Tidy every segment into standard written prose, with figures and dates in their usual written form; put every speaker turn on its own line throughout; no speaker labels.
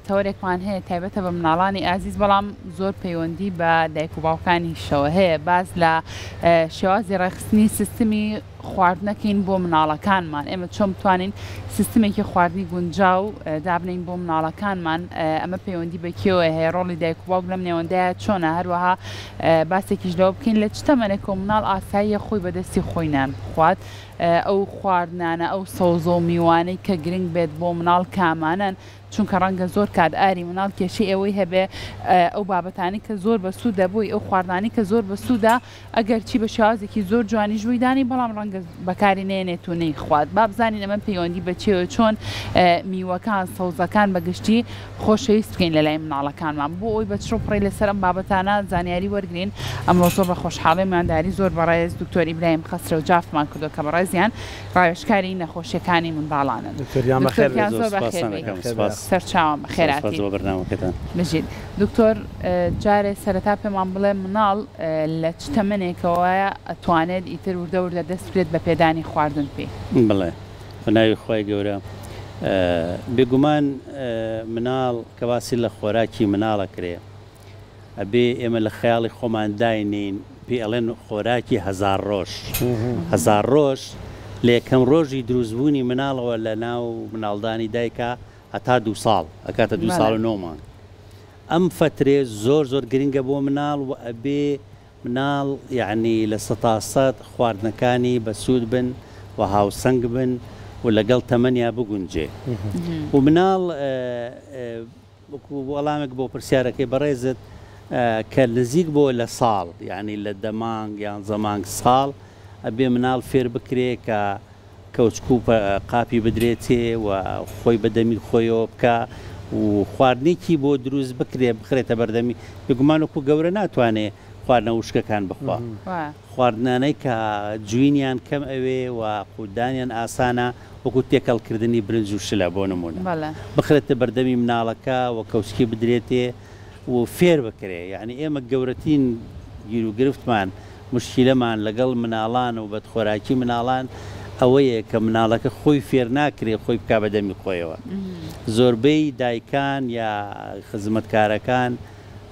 تەوەرێکمان هەیە تایبەتە بە مناڵانی ئازیز بەڵام زۆر پەیوەندی بە دایک و باوکانیشەوە هەیە باس لە شێوازی ڕێکخستنی سیستمی خواردنەکەین بۆ مناڵەکانمان ئێمە چۆن بتوانین سیستمێکی خواردنی گونجاو دابنین بۆ مناڵەکانمان ئەمە پەیوەندی بە کێوە هەیە ڕۆڵی دایک و باوک لەم نێوەندەیە چۆنە هەروەها باسێکیش لەوە بکەین لە چ تەمەنێکەوە مناڵ ئاساییە خۆی بەدەستی خۆی نان بخوات ئەو خواردنانە ئەو سەوزە و میوانەی کە گرنگ بێت بۆ مناڵ کامانەن چونکە ڕەنگە زۆر کات ئاری مناڵ کێشەی ئەوەی هەبێ ئەو بابەتانەی کە زۆر بەسوودە بۆی ئەو خواردنانەی کە زۆر بەسوودە ئەگەر چی بە شێوازێکی زۆر جوانیش بۆی دانێی بەڵام ڕەنگە بەکاری نەیەنێت و نەیخوات با بزانین ئەمە پەیوەندی بە چیەوە چۆن میوەکان سەوزەکان بە گشتی خۆشەویست بکەین لەلای مناڵەکانمان بۆ ئەوەی بە چڕ و پڕی لەسەر ئەم بابەتانە زانیاری وەرگرین ئەمڕۆ زۆر بە خۆشحاڵی میوانداری زۆر بەڕێز دکتۆر ئیبراهیم خەسرەو جافمان کردووە کە بەڕێزیان ڕاوێژکاری نەخۆشیەکانی منداڵانن.
دکتۆر گیان
دکتۆر
بەخێر
گیان
بێیت.
زۆر
زۆر
بەخێر
سوپاستان
بێیت.
ئەکەم
بەخێر بێی.
سوپاس
سەرچاوم
زۆر سوپاس
بەخێراتیت.
بۆ بەرنامەکەتان.
بژیت. دکتۆر جارێ سەرەتا پێمان بڵێ مناڵ لە چ تەمەنێکەوە ئەتوانێت ئیتر وردە وردە دەست بکرێت بە پێدانی خواردن پێی؟
بەڵێ بە ناوی خوای گەورە. بێگومان مناڵ کە باسی لە خۆراکی مناڵ ئەکرێ ئەبێ ئێمە لە خەیاڵی خۆمان داینێین پێی ئەڵێن خۆراکی هەزار ڕۆژ هەزار ڕۆژ لە یەکەم ڕۆژی دروستبوونی مناڵەوە لە ناو مناڵدانی دایکا هەتا دوو ساڵ ئەکاتە دوو ساڵ و نۆ مانگ ئەم فەترەیە زۆر زۆر گرنگە بۆ مناڵ و ئەبێ مناڵ یەعنی 100% خواردنەکانی بەسوود بن و هاوسەنگ بن و لەگەڵ تەمەنیا بگونجێ و مناڵ وەکو وەڵامێک بۆ پرسیارەکەی بەڕێزت کە نزیک بۆ لە ساڵ یانی لە دە مانگ یانزە مانگ ساڵ ئەبێ مناڵ فێر بکرێ کە کەوچک و قاپی بدرێتێ و خۆی بە دەمی خۆیەوە بکا و خواردنێکی بۆ دروست بکرێ بخرێتە بەردەمی بێگومان وەکو گەورە ناتوانێ خواردنە وشکەکان بخوا خواردنانەی کە جوینیان کەم ئەوێ و قوتدانیان ئاسانە وەکو تێکەڵ کردنی برنج و شلە بۆ نموونە بخرێتە بەردەمی مناڵەکە و کەوچکی بدرێتێ و فێر بکرێ یانی ئێمە گەورەترین گیروگرفتمان موشکیلەمان لەگەڵ مناڵان و بەدخۆراکی مناڵان ئەوەیە کە مناڵەکە خۆی فێر ناکرێ خۆی بکا بە دەمی خۆیەوە زۆربەی دایکان یا خزمەتکارەکان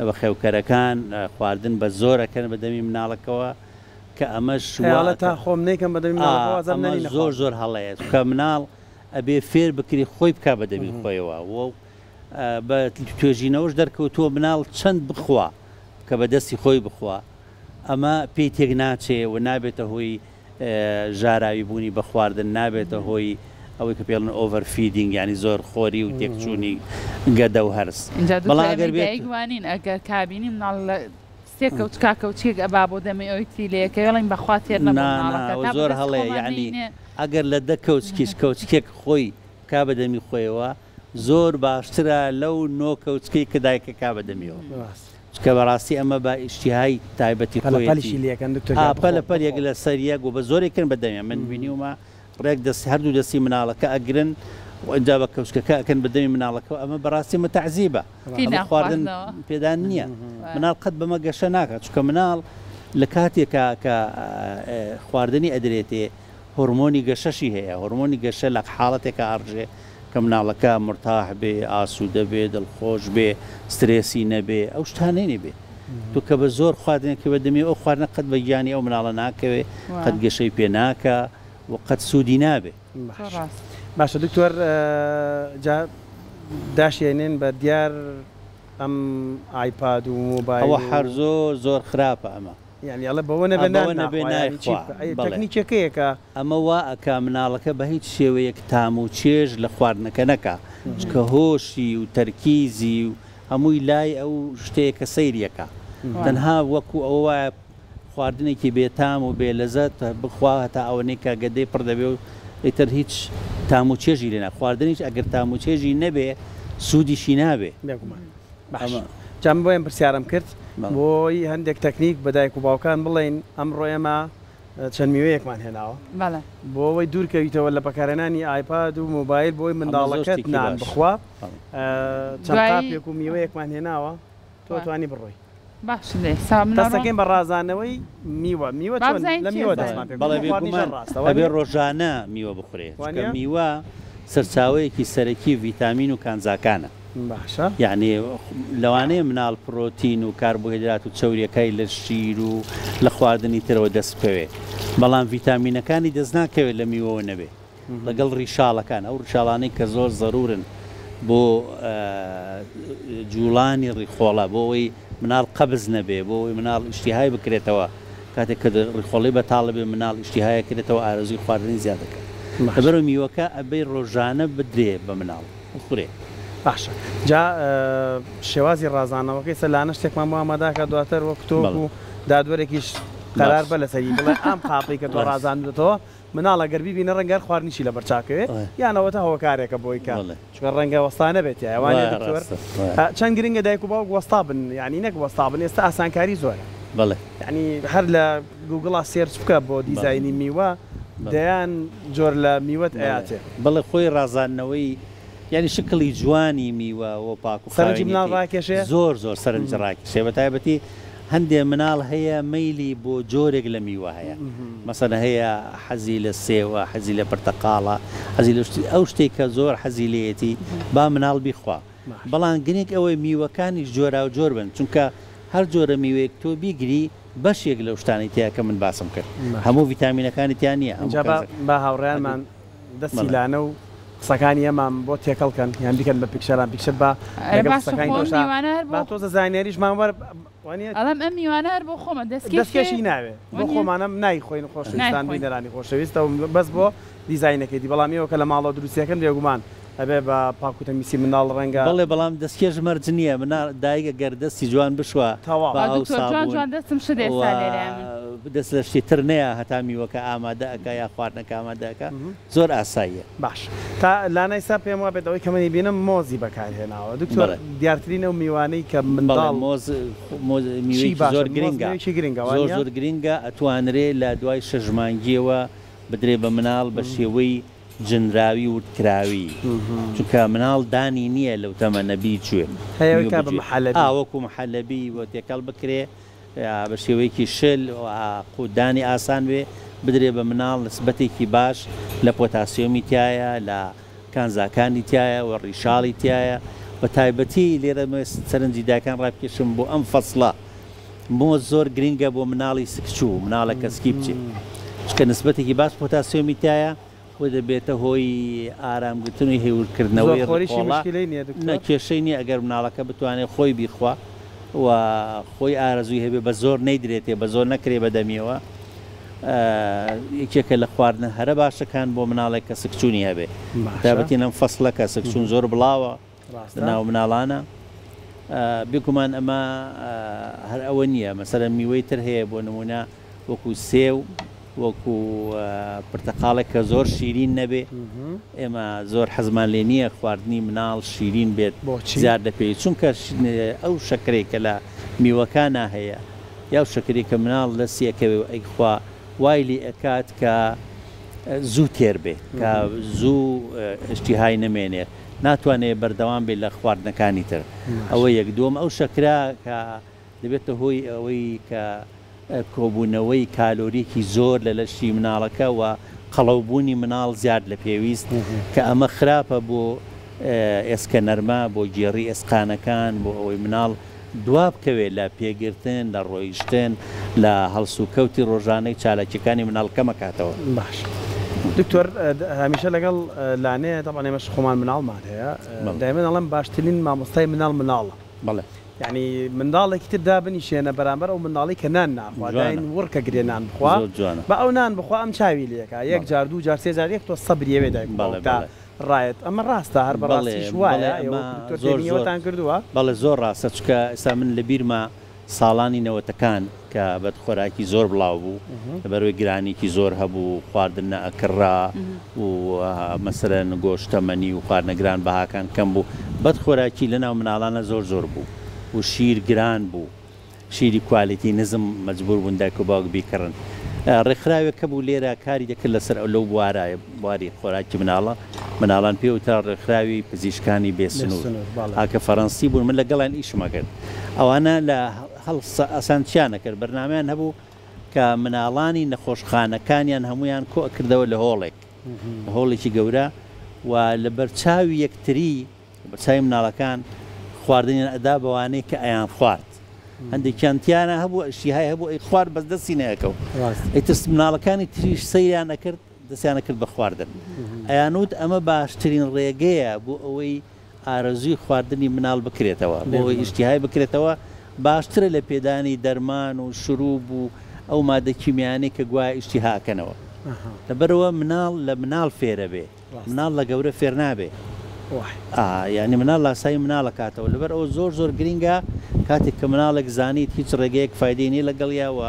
بەخێوکەرەکان خواردن بە زۆر ئەکەن بە دەمی مناڵەکەوە کە ئەمەش وا
خەیاڵە تا
ئەکا
خۆم نەیکەم بە دەمی
ئا
مناڵەکەوە وازم
ئەمە
نەنی
زۆر
نەخواردن.
زۆر هەڵەیە چونکە مناڵ ئەبێ فێر بکری خۆی بکا بە دەمی خۆیەوە و بە توێژینەوەش دەرکەوتووە مناڵ چەند بخوا کە بە دەستی خۆی بخوا ئەمە پێی تێک ناچێ و نابێتە هۆی ژاراوی بوونی بە خواردن نابێتە هۆی ئەوەی کە پێڵن over feeding یانی زۆر خۆری و تێکچوونی گەدە و هەرس
ئینجا دکتۆر
بەڵام ئەگەر
ئێمەی
بێت
دایک وانین ئەگەر کابینی مناڵ لە سێ کەوچکا کەوچکێک ئەبا بۆ دەمی ئەوی تری لێ یەکەوێ ئەڵێین بەخوا تێر نەبوو
نا نا
مناڵەکە
ئەوە
تا بە
زۆر
دەست
هەڵەیە
خۆمان
یانی
نەینێ.
ئەگەر لە دە کەوچکیش کەوچکێک خۆی بکا بە دەمی خۆیەوە زۆر باشترە لەو نۆ کەوچکەی کە دایکە کا بە دەمیەوە چونکە بەڕاستی ئەمە بە ئیشتیهای تایبەتی
پەلە
خۆیەتی
پەلیشی لێکەن دکتۆر
ئا
گیان بخۆ
پەلە پەل یەک
بخۆ.
لەسەر یەک و بە زۆرێک کەن بە دەمیان من بینیومە ڕێک دەست هەردوو دەستی مناڵەکە ئەگرن و ئینجا بە کەوچکەکە ئەکەن بە دەمی مناڵەکەوە ئەمە بەڕاستی ئەمە تەعزیبە
پێی
ئەمە خواردن
ناخواردنەوە.
پێدان نییە مناڵ قەت بەمە گەشە ناکات چونکە مناڵ لە کاتێکا کە خواردنی ئەدرێتێ هۆرمۆنی گەشەشی هەیە، هۆرمۆنی گەشە لە حاڵەتێکا ئەڕژێ کە مناڵەکە مورتاح بێ، ئاسوودە بێ، دڵخۆش بێ، سترێسی نەبێ، ئەو شتانەی نەبێ. تۆ کە بە زۆر خواردنێکی بە دەمی ئەو خواردنە قەت بە گیانی ئەو مناڵە ناکەوێ، قەت گەشەی پێ ناکا و قەت سوودی نابێ.
باشە باشە دکتۆر جا داشێنێن بە دیار ئەم ئایپاد و مۆبایل
ئەوە
و.
هەر زۆر زۆر خراپە ئەمە.
یانی ئەڵێ بەوە نەبێ
ئا
نان
بەوە نەبێ
ناخوا یانی چی
نایخوا
بکا ئەی
بەڵێ.
تەکنیکەکەیە کە.
ئەمە وا ئەکا مناڵەکە بە هیچ شێوەیەک تام و چێژ لە خواردنەکە نەکا چونکە هۆشی و تەرکیزی و هەمووی لای ئەو شتەیە کە سەیری ئەکا تەنها وەکو ئەوە وایە خواردنێکی بێ تام و بێ لەزەت بخوا هەتا ئەوەنەی کە گەدەی پڕ دەبێ و ئیتر هیچ تام و چێژی لێ نا خواردنیش ئەگەر تام و چێژی نەبێ سوودیشی نابێ.
بێگومان. باش جا من بۆیەم پرسیارم کرد بۆی هەندێک تەکنیک بە دایک و باوکان بڵێین ئەمڕۆ ئێمە چەند میوەیەکمان هێناوە بۆ ئەوەی دوورکەویتەوە لە بەکارهێنانی ئایپاد و مۆبایل بۆی منداڵەکەت نان بخوا چەند قاپێک و میوەیەکمان هێناوە تۆ توانی بڕۆی
باش
دەستەکەین بە ڕازانەوەی میوە میوە چۆن لە میوە دەستمان پێ
بەڵێ بێگومان ئەبێ ڕۆژانە میوە بخورێت چونکە میوە سەرچاوەیەکی سەرەکی ڤیتامین و کانزاکانە.
باشە.
یەعنی لەوانەیە مناڵ پرۆتین و کاربۆهێدرات و چەوریەکای لە شیر و لە خواردنی ترەوە دەست بکەوێ بەڵام ڤیتامینەکانی دەست ناکەوێت لە میوەوە نەبێ لەگەڵ ڕیشاڵەکان ئەو ڕیشاڵانەی کە زۆر زەرورن بۆ جوڵانی ڕیخۆڵە بۆ ئەوەی مناڵ قەبز نەبێ بۆ ئەوەی مناڵ ئیشتیهای بکرێتەوە کاتێک کە ڕیخۆڵەی بەتاڵە بێ مناڵ ئیشتیهای ئەکرێتەوە ئارەزووی خواردنی زیاد دەکات لەبەرئەوەی میوەکە ئەبێ ڕۆژانە بدرێ بە مناڵ بخورێ.
باشە جا شێوازی ڕازانەوەکەی سەر لانە شتێکمان بۆ ئامادە کە دواتر وەک تۆ وەکو دادوەرێکیش قەرار بە لەسەری بڵێ ئەم قاپەی کە تۆ ڕازاندوتەوە مناڵ ئەگەر بیبینێ ڕەنگە هەر خواردنیشی لەبەر چاو کەوێ یان ئەوەتا هۆکارێکە بۆی کە چونکە ڕەنگە وەستا نەبێت تیایا وانیە دکتۆر؟ چەند گرنگە دایک و باوک وەستا بن یانی نەک وەستا بن ئێستا ئاسانکاری زۆرە یانی هەر لە گوگڵا search بکە بۆ دیزاینی میوە دەیان جۆر لە میوەت ئەیاتێ.
بەڵێ خۆی ڕازاندنەوەی یانی شکڵی جوانی میوە و پاک و
سەرنجی مناڵ
خاوێنیەکەی
ڕاکێشێ؟
زۆر زۆر سەرنج ڕاکێشێ بەتایبەتی هەندێ مناڵ هەیە مەیلی بۆ جۆرێک لە میوە هەیە مەسەلەن هەیە حەزی لە سێوە حەزی لە پرتەقاڵە حەزی لە شتی ئەو شتێک کە زۆر حەزی لێیەتی با مناڵ بیخوا بەڵام گرنگ ئەوەی میوەکانیش جۆراوجۆر بن چونکە هەر جۆرە میوەیەک تۆ بیگری بەشێک لەو شتانەی تیا کە من باسم کرد هەموو ڤیتامینەکانی تیا نییە هەموو
ئینجا با هاوڕێیانمان دەستی لانە و قسەکانی ئەمان بۆ تێکەڵ کەن یان بیکەن بە picture ان picture با
ئەرێ
لەگەڵ
باشە
قسەکانی
خۆ ئەم
تۆشا
میوانە هەر
با
بۆ
تۆزە زانیاریشمان وەر وانیە؟
ئەڵێم ئەم میوانە هەر بۆ خۆمە دەستکێشێ
دەستکێشی ناوێ بۆ
وانیە؟
خۆمانە نایخۆین خۆشەویستان
نایخۆین.
بینەرانی خۆشەویست ئەو بەس بۆ دیزاینەکەیتی بەڵام ئێوە کە لە ماڵەوە دروستیەکەن بێگومان ئەبێ بە پاک و تەمیسی منداڵ ڕەنگە.
بەڵێ بەڵام دەستکێش مەرج نییە مناڵ دایک گەر دەستی جوان بشوا
تەواو.
بە
ئا
ئاو
دکتۆر جوان
سابوون
جوان دەستم شت
و
ئێستا لێرەیە من.
دەست لە شتی تر نەیا هەتا میوەکە ئامادە ئەکا یا خواردنەکە ئامادە ئەکا زۆر ئاساییە.
باش تا لانای سا پێم وابێت ئەوەی کە منی بینم مۆزی بەکار هێناوە دکتۆر
بەڵێ.
دیارترین ئەو میوانەی کە
بەڵێ
منداڵ
مۆز مۆز
چی
میوەیەکی
باشە
زۆر
مۆز
گرنگە
میوەیەکی گرنگە
زۆر
وانیە؟
زۆر گرنگە ئەتوانرێ لە دوای شەش مانگیەوە بدرێ بە مناڵ بە شێوەی جنراوی وردکراوی چونکە مناڵ دانی نییە لەو تەمەنە بیجوێ
هەیە
میوە
کا بە
بجوێ
محەلەبی.
ئا وەکو محەلەبی و تێکەڵ بکرێ بە شێوەیەکی شل و قوتدانی ئاسان بێ بدرێ بە مناڵ نسبەتێکی باش لە پۆتاسیۆمی تیایە لە کانزاکانی تیایە و ڕیشاڵی تیایە بە تایبەتی لێرە سەرنجی دایکان ڕابکێشم بۆ ئەم فەسڵە مۆز زۆر گرنگە بۆ مناڵی سکچوو، مناڵێک کە سکی بچێ، چونکە نسبەتێکی باش پۆتاسیۆمی تیایە و دەبێتە هۆی ئارامگرتن و هێورکردنەوەی
زۆر خۆریشی
ڕیخۆڵە.
مشکیلەی نییە
نا
دکتۆر؟
کێشەی نییە ئەگەر مناڵەکە بتوانێت خۆی بیخوا و خۆی ئارەزووی هەبێ بە زۆر نەیدرێتێ بە زۆر نەکرێ بە دەمیەوە یەکێکە لە خواردنە هەرە باشەکان بۆ مناڵێک کە سکچوونی هەبێ
باشە.
تایبەتی لەم فەسڵە کە سکچوون زۆر بڵاوە.
ڕاستە.
لەناو مناڵانە بێگومان ئەمە هەر ئەوە نییە مەسەلەن میوەی تر هەیە بۆ نمونە وەکو سێو وەکو پرتەقاڵێک کە زۆر شیرین نەبێ ئێمە زۆر حەزمان لێ نییە خواردنی مناڵ شیرین بێت
بۆچی؟
زیاد لە پێویست چونکە ئەو شەکرەی کە لە میوەکانا هەیە یا ئەو شەکرەی کە مناڵ دەستی ئەکەوێ و ئەیخوا وای لێ ئەکات کە زوو تێر بێ کە زوو ئیشتیهای نەمێنێ ناتوانێت بەردەوام بێت لە خواردنەکانی تر ئەوە یەک دووەم ئەو شەکرە کە دەبێتە هۆی ئەوەی کە کۆبوونەوەی کالۆریکی زۆر لە لەشی مناڵەکە و قەڵەوبوونی مناڵ زیاد لە پێویست کە ئەمە خراپە بۆ ئێسکە نەرمە بۆ گێڕی ئێسقانەکان بۆ ئەوەی مناڵ دوا بکەوێت لە پێگرتن، لە ڕۆیشتن، لە هەڵسوکەوتی ڕۆژانەی چالاکیەکانی مناڵ کەمەکاتەوە.
باشە دکتۆر هەمیشە لەگەڵ لانەیە تەبعەن ئێمەش خۆمان مناڵمان هەیە دایمەن ئەڵێم باشترین مامۆستای مناڵ مناڵە
بەڵێ.
یانی منداڵێکی تر دابنیشێنە بەرامبەر ئەو منداڵەی کە نان ناخوا
جوانە.
داین وڕکە گرێ نان بخوا
زۆر جوانە.
با ئەو نان بخوا ئەم چاوی لێکا یەک
بەڵێ.
جار دوو جار سێ جار یەک تۆ سەبری ئەوێ دایک و
بەڵێ
باوک تا
بەڵێ.
ڕایەت ئەمە ڕاستە هەر
بەڵێ
بەڕاستیش
بەڵێ
وایە ئێوە
ئەمە
وەکو دکتۆر
زۆر
تێبینی
زۆر
ئەوەتان کردووە؟
بەڵێ زۆر ڕاستە چونکە ئێستا من لە بیرمە ساڵانی نەوەتەکان کە بەدخۆراکی زۆر بڵاو بوو لەبەرئەوەی گرانیکی زۆر هەبوو خواردن نەئەکڕا و مەسەلەن گۆشتەمەنی و خواردنە گران بەهاکان کەم بوو بەدخۆراکی لەناو مناڵانە زۆر زۆر بوو و شیر گران بوو شیری کوالیتی نزم مەجبور بوون دایک و باوک بیکڕن. ڕێکخراوێک هەبوو لێرە کاری دەکرد لەسەر ئەو لەو بوارە بواری خۆراکی مناڵە مناڵان پێ وترا ڕێکخراوی پزیشکانی بێ سنوور ئا کە فەرەنسی بوون من لەگەڵیان ئیشم ئەکرد ئەوانە لە هەڵسە ئاسان چیان ئەکرد بەرنامەیان هەبوو کە مناڵانی نەخۆشخانەکانیان هەموویان کۆ ئەکردەوە لە هۆڵێک لە هۆڵێکی گەورە و لەبەرچاوی یەکتری. بە چاوی مناڵەکان خواردنیان ئەدا بەوانەی کە ئەیان خوارد هەندێکیان تیانا هەبوو ئیشتیهای هەبوو ئەی خوارد بەس دەستی نەئەکەوت ئیتر مناڵەکانی تریش سەیریان ئەکرد دەستیان ئەکرد بە خواردن ئەیانوت ئەمە باشترین ڕێگەیە بۆ ئەوەی ئارەزووی خواردنی مناڵ بکرێتەوە بۆ ئەوەی ئیشتیهای بکرێتەوە باشترە لە پێدانی دەرمان و شروب و ئەو مادە کیمیایانەی کە گوایە ئیشتیها ئەکەنەوە لەبەرئەوە مناڵ لە مناڵ فێرەبێ مناڵ لە گەورە فێر نابێ ئا یانی مناڵ لاسایی مناڵ ئەکاتەوە لەبەر ئەوە زۆر زۆر گرینگە کاتێک کە مناڵێک زانیت هیچ ڕێگەیەک فایدەی نیە لەگەڵیا و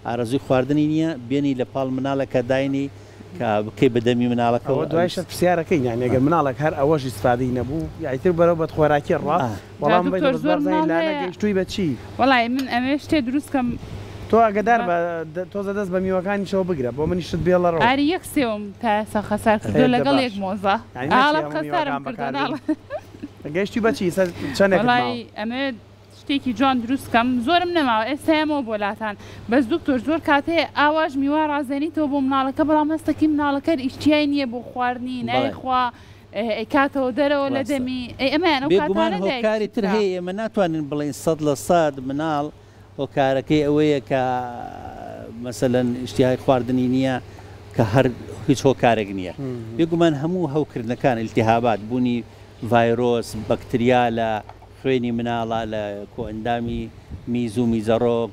ئارەزووی خواردنی نیە بێنی لە پاڵ مناڵێکا داینی کە بکەی بە دەمی مناڵەکەوە
ئەوە دوای
ئەویش
شەر پرسیارەکەین یانی ئەگەر مناڵێک هەر ئەوەش ئیسفادەی نەبوو ئیتر بەرەو بەدخۆراکی ڕا
جا
وەڵام بەینە
دکتۆر
بەس
زۆر
بابزانین
مناڵ
لانە
هەیە
گەیشتووی بە چی؟
وەڵای من ئەمەوێ شتێ دروست کەم
تۆ ئاگەدار
بە
بە تۆزە دەست بە میوەکانیشەوە بگرە بۆ منیش شت بێڵەرەوە.
ئاری یەک سێوم تا ئێستا خەسار کردوە
ئێ دە
لەگەڵ
باش
یەک مۆزە
یانی نەچی
ئاڵم
هەموو
خەسارم
میوەکان
کردوە
بەکار
ناڵێ.
بێنی گەیشتووی بە چی سە چەنێکت ماوە؟
وەڵای ئەمەوێت شتێکی جوان دروست کەم زۆرم نەماوە ئێستا یەمەوە بۆ لاتان بەس دکتۆر زۆر کات هەیە ئاواش میوە ڕازێنیتەوە بۆ مناڵەکە بەڵام هەستەکەی مناڵەکەر ئیشتیای نیە بۆ خواردنی
بەڵێ.
نایخوا ئەیکاتەوە دەرەوە لە
ڕاستە.
دەمی ئەی ئەمەیان ئەو
بێگومان
کاتانە دایک
هۆکاری
چی
تر
بکا؟
هەیە ئێمە ناتوانین بڵێین 100% مناڵ هۆکارەکەی ئەوەیە کە مەسەلەن ئیشتیهای خواردنی نییە کە هەر هیچ هۆکارێک نییە. بێگومان هەموو هەوکردنەکان، التهابات، بوونی ڤایرۆس، بەکتریا لە خوێنی مناڵە، لە کۆئەندامی میز و میزەڕۆک،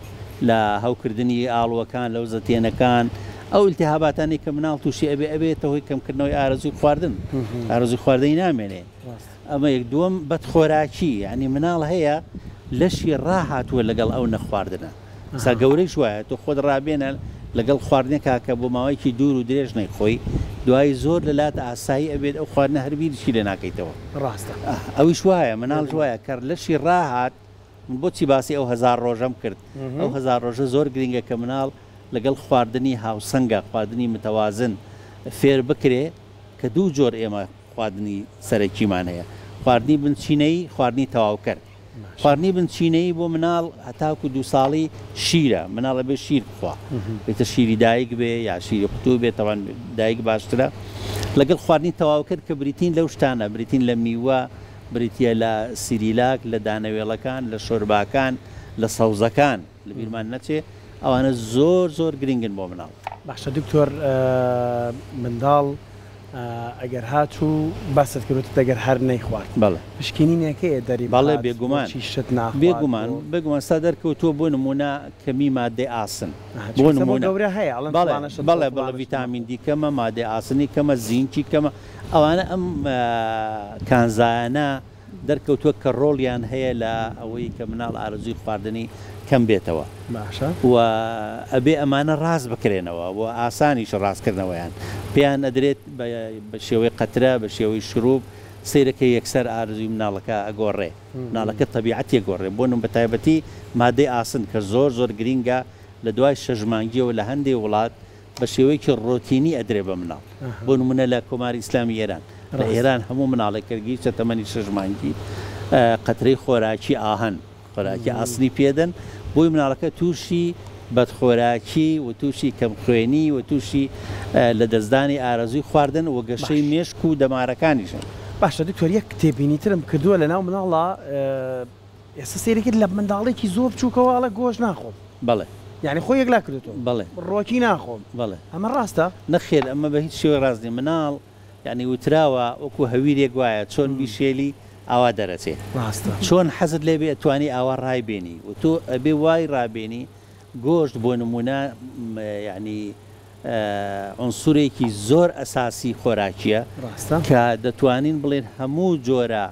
لە هەوکردنی ئاڵوەکان، لەوزەتێنەکان، ئەو التهاباتانەی کە مناڵ تووشی ئەبێ، ئەبێتە هۆی کەمکردنەوەی ئارەزووی خواردن، ئارەزووی خواردنی نامێنێ. ئەمە یەک، دووەم بەدخۆراکی، یانی مناڵ هەیە لەشی ڕاهاتووە لەگەڵ ئەو نەخواردنە، ئێستا گەورەیش وایە، تۆ خۆت ڕابێنە لەگەڵ خواردنێکا کە بۆ ماوەیەکی دوور و درێژ نەیخۆی، دوایی زۆر لەلات ئاسایی ئەبێت ئەو خواردنە هەر بیریشی لێ ناکەیتەوە.
ڕاستە.
ئەویش وایە، مناڵیش وایە کە لەشی ڕاهات، من بۆچی باسی ئەو هەزار ڕۆژەم کرد، ئەو هەزار ڕۆژە زۆر گرینگە کە مناڵ لەگەڵ خواردنی هاوسەنگە، خواردنی متەوازن فێر بکرێ، کە دوو جۆر ئێمە خواردنی سەرەکیمان هەیە، خواردنی بنچینەیی، خواردنی تەواوکەر. خواردنی بنچینەیی بۆ مناڵ هەتاکو دوو ساڵی شیرە، مناڵ ئەبێ شیر بخوا، ئیتر شیری دایک بێ یا شیری قوتوو بێ، تەبعەن دایک باشترە، لەگەڵ خواردنی تەواوکەر کە بریتین لەو شتانە، بریتین لە میوە، بریتییە لە سیریلاک، لە دانەوێڵەکان، لە شۆرباکان، لە سەوزەکان، لەبیرمان نەچێ ئەوانە زۆر زۆر گرنگن بۆ مناڵ.
باشە دکتۆر منداڵ ئەگەر هاتوو باست کرد وتت ئەگەر هەر نەیخوارد
بەڵێ.
پشکنینێک هەیە دەری
بەڵێ
بخات
بێگومان
بۆچی شت ناخوات
بێگومان
بۆ
بێگومان ستا دەرکەوتووە بۆ نموونە کەمی مادەی ئاسن
ئەها
بۆ
چونکە بۆ
نموونە
گەورە هەیە ئەڵێن
بەڵێ
فڵانە شت بخۆ
بەڵێ بەڵێ
فڵانە شت مەخۆ.
ڤیتامین دی کەمە مادەی ئاسنی کەمە زینکی کەمە ئەوانە ئەم کانزایانە دەرکەوتووە کە ڕۆڵیان هەیە لە ئەوەی کە مناڵ ئارەزووی خواردنی کەم بێتەوە
باشە.
و ئەبێ ئەمانە ڕاست بکرێنەوە و ئاسانیشە ڕاستکردنەوەیان پێیان ئەدرێت بە شێوەی قەترە بە شێوەی شروب سەیرەکە یەکسەر ئارەزووی مناڵەکە ئەگۆڕێ مناڵەکە تەبیعەتی ئەگۆڕێ بۆ نم بە تایبەتی مادەی ئاسن کە زۆر زۆر گرینگە لە دوای شەش مانگیەوە لە هەندێ وڵات بە شێوەیەکی ڕۆتینی ئەدرێ بە مناڵ بۆ نمونە لە کۆماری ئیسلامی ئێران لە ئێران هەموو مناڵێک کە گەیشتە تەمەنی شەش مانگی قەترەی خۆراکی ئاهەن خۆراکی ئاسنی پێدەن بۆی مناڵەکە تووشی بەدخۆراکی و تووشی کەمخوێنی و تووشی لەدەستدانی ئارەزووی خواردن و گەشەی مێشک و دەمارەکانیشن.
باشە دکتۆر یەک تێبینی ترم کردووە لەناو مناڵا ئێستا سەیری کرد لە منداڵێکی زۆر بچووکەوە ئەڵێ گۆشت ناخۆم.
بەڵێ.
یانی خۆی یەکلا کردۆتەوە.
بەڵێ.
ڕۆکی ناخۆم.
بەڵێ.
ئەمە ڕاستە؟
نەخێر ئەمە بە هیچ شێوەیەک ڕاست نیە مناڵ یانی وتراوە وەکو هەویرێک وایە چۆن بیشێلی ئاوا دەرەچێ.
ڕاستە.
چۆن حەزت لێ بێ ئەتوانی ئاوا ڕایبێنی و تۆ ئەبێ وای ڕابێنی گۆشت بۆ نمونە یانی عونسورێکی زۆر ئەساسی خۆراکیە
ڕاستە.
کە دەتوانین بڵێین هەموو جۆرە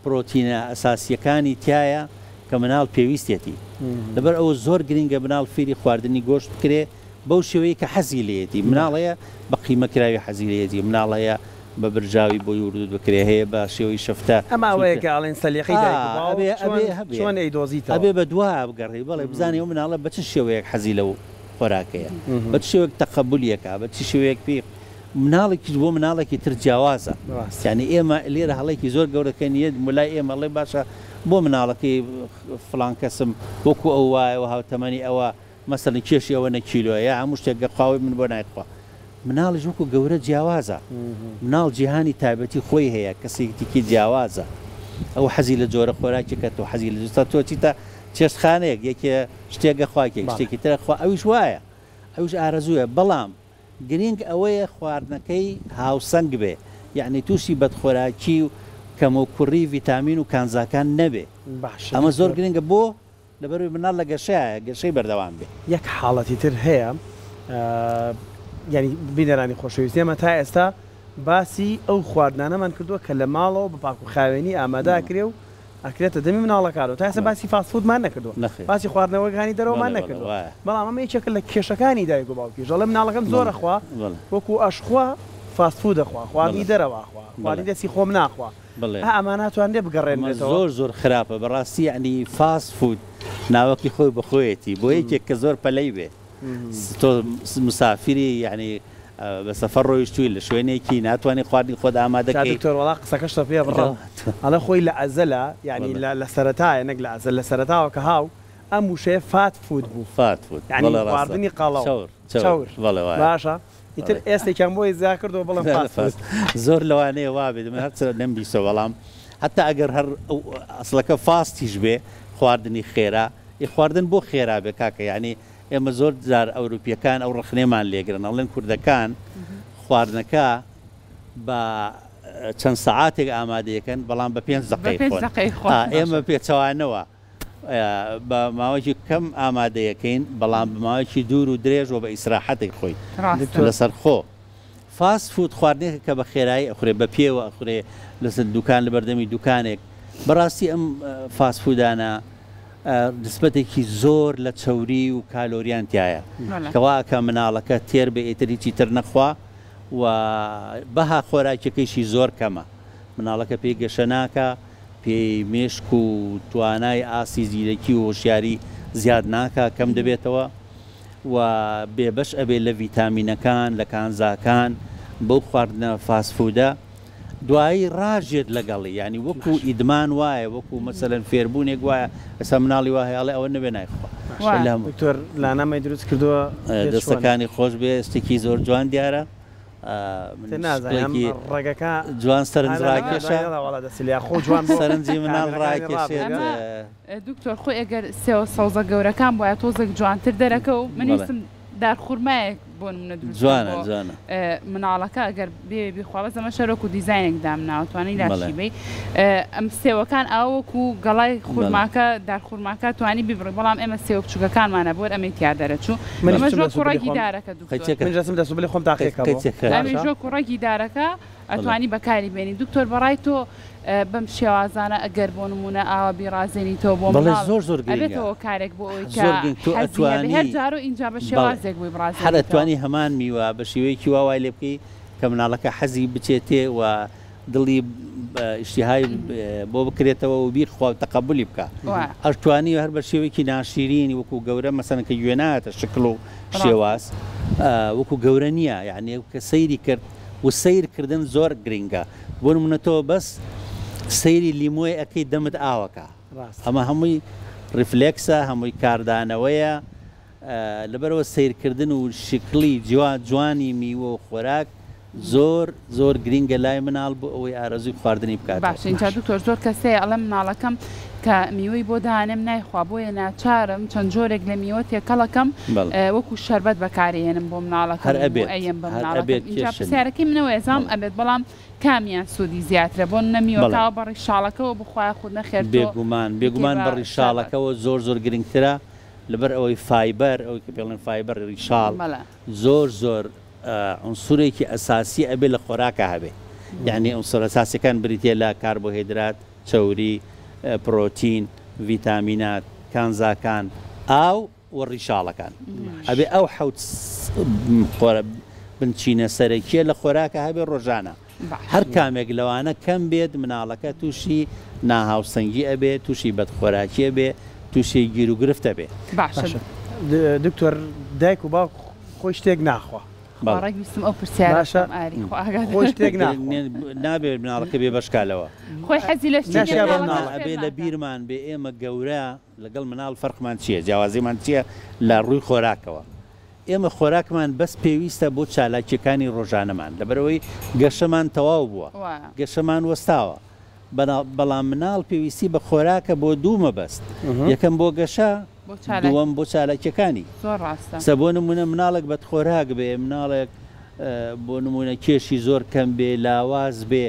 پرۆتینە ئەساسییەکانی تیایە کە مناڵ پێویستیەتی لەبەر ئەوە زۆر گرنگە مناڵ فێری خواردنی گۆشت بکرێ بەو شێوەیە کە حەزی لێیەتی مناڵ هەیە بە قیمە کراوی حەزی لێیەتی مناڵ هەیە بە برژاوی بۆی وردوت بکرێ هەیە بە شێوەی شەفتە
ئەمە ئەوەیە
چونکە
کە ئەڵێن سەلیقەی
ئا
دایک و باوک
ئەبێ
چۆن
ئەبێ هەبێ
چۆن ئەیدۆزیتەوە.
ئەبێ بە دوا بگەڕێی بەڵێ بزانی ئەو مناڵە بە چ شێوەیەک حەزی لەو خۆراکەیە بە چ شێوەیەک تەقەبولی ئەکا بە چ شێوەیەک پێی مناڵێکیش بۆ مناڵێکی تر جیاوازە یانی ئێمە لێرە هەڵەیەکی زۆر گەورە کەین یەت مولای ئێمە ئەڵێ باشە بۆ مناڵەکەی فڵان کەسم وەکو ئەو وایە و هاوتەمەنی ئەوە مەسەلەن کێشی ئەوەنە کیلۆیە یا هەموو شتێک گەر خواوەی من بۆ نایخوا مناڵیش وەکو گەورە جیاوازە مناڵ جیهانی تایبەتی خۆی هەیە کەسێتیکی جیاوازە. ئەو حەزی لە جۆرە خۆراکێکە تۆ حەزی لە جوستا تۆ چیتە چێشتخانەیەک یەکێ شتێک ئەخوا یەکێک شتێکی تر ئەخوا ئەویش وایە ئەویش ئارەزوویە بەڵام گرینگ ئەوەیە خواردنەکەی هاوسەنگ بێ یەعنی تووشی بەدخۆراکی و کەموکوڕی ڤیتامین و کانزاکان نەبێ
باشە
ئەمە زۆر
دکتۆر.
گرینگە بۆ لەبەروی مناڵ لە گەشەیایە گەشەی بەردەوام بێ.
یەک حاڵەتی تر هەیە یانی بینەرانی خۆشەویست ئێمە تا ئێستا باسی ئەو خواردنانەمان کردووە کە لە ماڵەوە بە پاک و خاوێنی ئامادە ئەکرێ و ئەکرێتە دەمی مناڵەکانەوە تا ئێستا باسی fast food مان نەکردووە باسی خواردنەوەکانی دەرەوەمان نەکردووە بەڵام ئەمە یەکێکە لە کێشەکانی دایک و باوکیش ئەڵێ مناڵەکەم زۆر ئەخوا وەکو ئەشخوا fast food ئەخوا خواردنی دەرەوە ئەخوا خواردنی دەستی خۆم ناخوا ئا ئەمە ناتوانرێ
ئەمە
بگەڕێنرێتەوە؟
زۆر زۆر خراپە بەڕاستی یەعنی fast food ناوەکی خۆی بەخۆیەتی بۆ یەکێک کە زۆر پەلەی بێ تۆ مسافری یەعنی بە سەفەر ڕۆیشتووی لە شوێنێکی ناتوانی خواردنی خۆت ئامادە
جا
کەی.
دکتۆر وەڵا قسەکەشتە پێ بڕم ئەڵێ خۆی لە ئەزەلا یانی لە لە سەرەتایە نەک لە ئەزەل لە سەرەتاوە کە هاو ئەم وشەیە fat food بوو
fat food
یانی
بەڵێ ڕاستە
خواردنی قەڵەو
چەور چەور
چەور
بەڵێ وایە
باشە ئیتر
بەڵێ.
ئێستێکیان بۆی زیا کردەوە بڵێن fast food.
زۆر لەوانەیە وابێت من هەرچەندە نەمبیستوە بەڵام هەتا ئەگەر هەر ئەو ئەسڵەکە fast یش بێ خواردنی خێرا ئێ خواردن بۆ خێرا بێ کاکە یانی ئێمە زۆر جار ئەوروپیەکان ئەو ڕەخنەیەمان لێگرن ئەڵێن کوردەکان خواردنەکە بە چەند سەعاتێک ئامادەیەکەن بەڵام بە پێنج دەقەی خۆن ئێمە پێچەوانەوە بە ماوەیەکی کەم ئامادەیەکەین بەڵام بە ماوەیەکی دوور و درێژ و بە ئیسراحەتێک خۆی لەسەر خۆ fast food خواردنێکە کە بە خێرایی ئەخورێ بە پێوە ئەخورێ لەسەر دوکان لە بەردەمی دوکانێک بەڕاستی ئەم fast food انە نسبەتێکی زۆر لە چەوری و کالۆریان تیایە کە وا ئەکا مناڵەکە تێر بێ ئیتر هیچی تر نەخوا و بەها خۆراکیەکەیشی زۆر کەمە مناڵەکە پێی گەشە ناکا پێی مێشک و توانای ئاستی زیرەکی و هۆشیاری زیاد ناکا کەم دەبێتەوە و بێبەش ئەبێ لە ڤیتامینەکان لە کانزاکان بەو خواردنە fast food ە دوایی ڕاژێت لەگەڵی یانی وەکو ئیدمان وایە وەکو مەسەلەن فێربوونێک وایە ئێستا مناڵی وا هەیە ئەڵێ ئەوە نەبێ نایخوا لە هەموو.
دکتۆر لانا مەی دروست کردووە پێت چۆنە؟
دەستەکانی خۆش بێ شتێکی زۆر جوان دیارە
تێ نازانم
شکڵێکی
ڕەگەکە
جوان سەرنج ڕاکێشە
وەڵا دەستی لێ خۆ جوان بۆ
سەرنجی مناڵ
کامێرەکانی
ڕاکێشێت.
ڕابگرە.
دکتۆر خۆی ئەگەر سێوە سەوزە گەورەکان بوایە تۆزێک جوانتر دەرەکەو من
بەڵێ.
ویستم دارخورمایەک بۆ نمونە دروست بکەم
جوانە
بۆ
جوانە.
مناڵەکە ئەگەر بێوێ بیخوا بەس ئەمە شەر وەکو دیزاینێک دامناوە توانی
بەڵێ.
لاشی بەی ئەم سێوەکان ئاوە وەکو گەڵای
بەڵێ.
خورماکە دارخورماکە توانی بیبڕی بەڵام ئێمە سێوە بچوکەکانمانە بۆر ئەمەی تیا دەرەچوو
منیش
ئەمەش
بچم
وەکو
دەس و بلی
ڕەگی
خۆم
دارەکە دکتۆر.
قەیچەکە.
منیش دەچم دەس و بلی خۆم تاقیکەمەوە
قەیچەکە.
ئەمیش
باشە.
وەکو ڕەگی دارەکە
بەڵێ.
ئەتوانی بەکاری بێنی دکتۆر بەڕای تۆ بەم شێوازانە ئەگەر بۆ نموونە ئاوا بیڕازێنیتەوە بۆ
بەڵێ
مناڵ
زۆر زۆر گرینگە
ئەبێتە هۆکارێک بۆ ئەوەی کە
زۆر گرنگ تۆ
حەزی هەبێ هەر
ئەتوانی
جارو ئینجا بە
بەڵێ
شێوازێک بۆی
هەر
بڕازێنیتەوە.
ئەتوانی هەمان میوە بە شێوەیەکی وا وای لێ بکەی کە مناڵەکە حەزی بچێتێ و دڵی ئیشتیهای بۆ بکرێتەوە و بیخوا و تەقەبولی بکا
وایە.
ئەشتوانی هەر بە شێوەیەکی ناشیرینی وەکو گەورە مەسەلەن کە گوێ نایەتە شکڵ و
ڕاستە.
شێواز وەکو گەورە نییە یعنی کە سەیری کرد و سەیر کردن زۆر گرینگە بۆ نمونە تۆ بەس سەیری لیمۆی ئەکەی دەمت ئاوەکا ئەمە هەمووی ڕیفلێکسە هەمووی کاردانەوەیە لەبەرئەوە سەیرکردن و شکڵی جوانی میوە و خۆراک زۆر زۆر گرینگە لای مناڵ بۆ ئەوەی ئارەزووی خواردنی بکاتەوە.
باشە ئینجا دکتۆر زۆر کەس هەیە ئەڵێ مناڵەکەم کە میوەی بۆ دانێم نایخوا بۆیە ناچارم چەند جۆرێک لە میوە تێکەڵەکەم وەکو شەربەت بەکارێنم بۆ مناڵەکەم
هەر ئەبێت
ئەیەم بە
هەر
مناڵەکەم
ئەبێت
ئینجا
کێشە نیە.
پرسیارەکەی من ئەوەیە زام ئەبێت بەڵام کامیان سوودی زیاترە بۆ نمونە میوەکە بە ڕیشاڵەکەوە بخوا یاخود نەخێر تۆ
بێگومان
بیکەی
بێگومان
بە
بە
شەربەت.
ڕیشاڵەکەوە زۆر زۆر گرنگترە لەبەر ئەوەی fiber ئەوەی کە پێڵێن fiber ڕیشاڵ زۆر زۆر عونسورێکی ئەساسی ئەبێ لە خۆراکا هەبێ یانی عونسورە ئەساسیەکان بریتیە لە کاربۆهێدرات، چەوری، پرۆتین، ڤیتامینات، کانزاکان، ئاو و ڕیشاڵەکان. ئەبێ ئەو حەوت بنچینە سەرەکیە لە خۆراکا هەبێ ڕۆژانە. هەر کامێک لەوانە کەم بێت مناڵەکە تووشی ناهاوسەنگی ئەبێ، تووشی بەدخۆراکی ئەبێ، تووشی گیروگرفت ئەبێ.
باشە
باشە دکتۆر دایک و باوک خۆی شتێک ناخوا.
خوا ڕێک ویستم ئەو پرسیارە
باشە
بکەم ئاری خوا ئاگادار.
خۆی شتێک ناخوا.
نابێ مناڵەکە بێ بەش کا لەوە.
خۆی حەزی لە شتێکە
ناشیا بە
مناڵەکەش
مناڵەکە.
فێر
ئەبێ لە
ناکا.
بیرمان بێ ئێمە گەورە لەگەڵ مناڵ فەرقمان چییە جیاوازیمان چییە لە ڕووی خۆراکەوە. ئێمە خۆراکمان بەس پێویستە بۆ چالاکییەکانی ڕۆژانەمان لەبەرئەوەی گەشەمان تەواو بووە گەشەمان وەستاوە. بەڵام مناڵ پێویستی بە خۆراکە بۆ دوو مەبەست، یەکەم بۆ گەشە، دووەم بۆ چالاکیەکانی.
زۆر ڕاستە.
سە بۆ نمونە مناڵێک بەدخۆراک بێ، مناڵێک بۆ نمونە کێشی زۆر کەم بێ، لاواز بێ،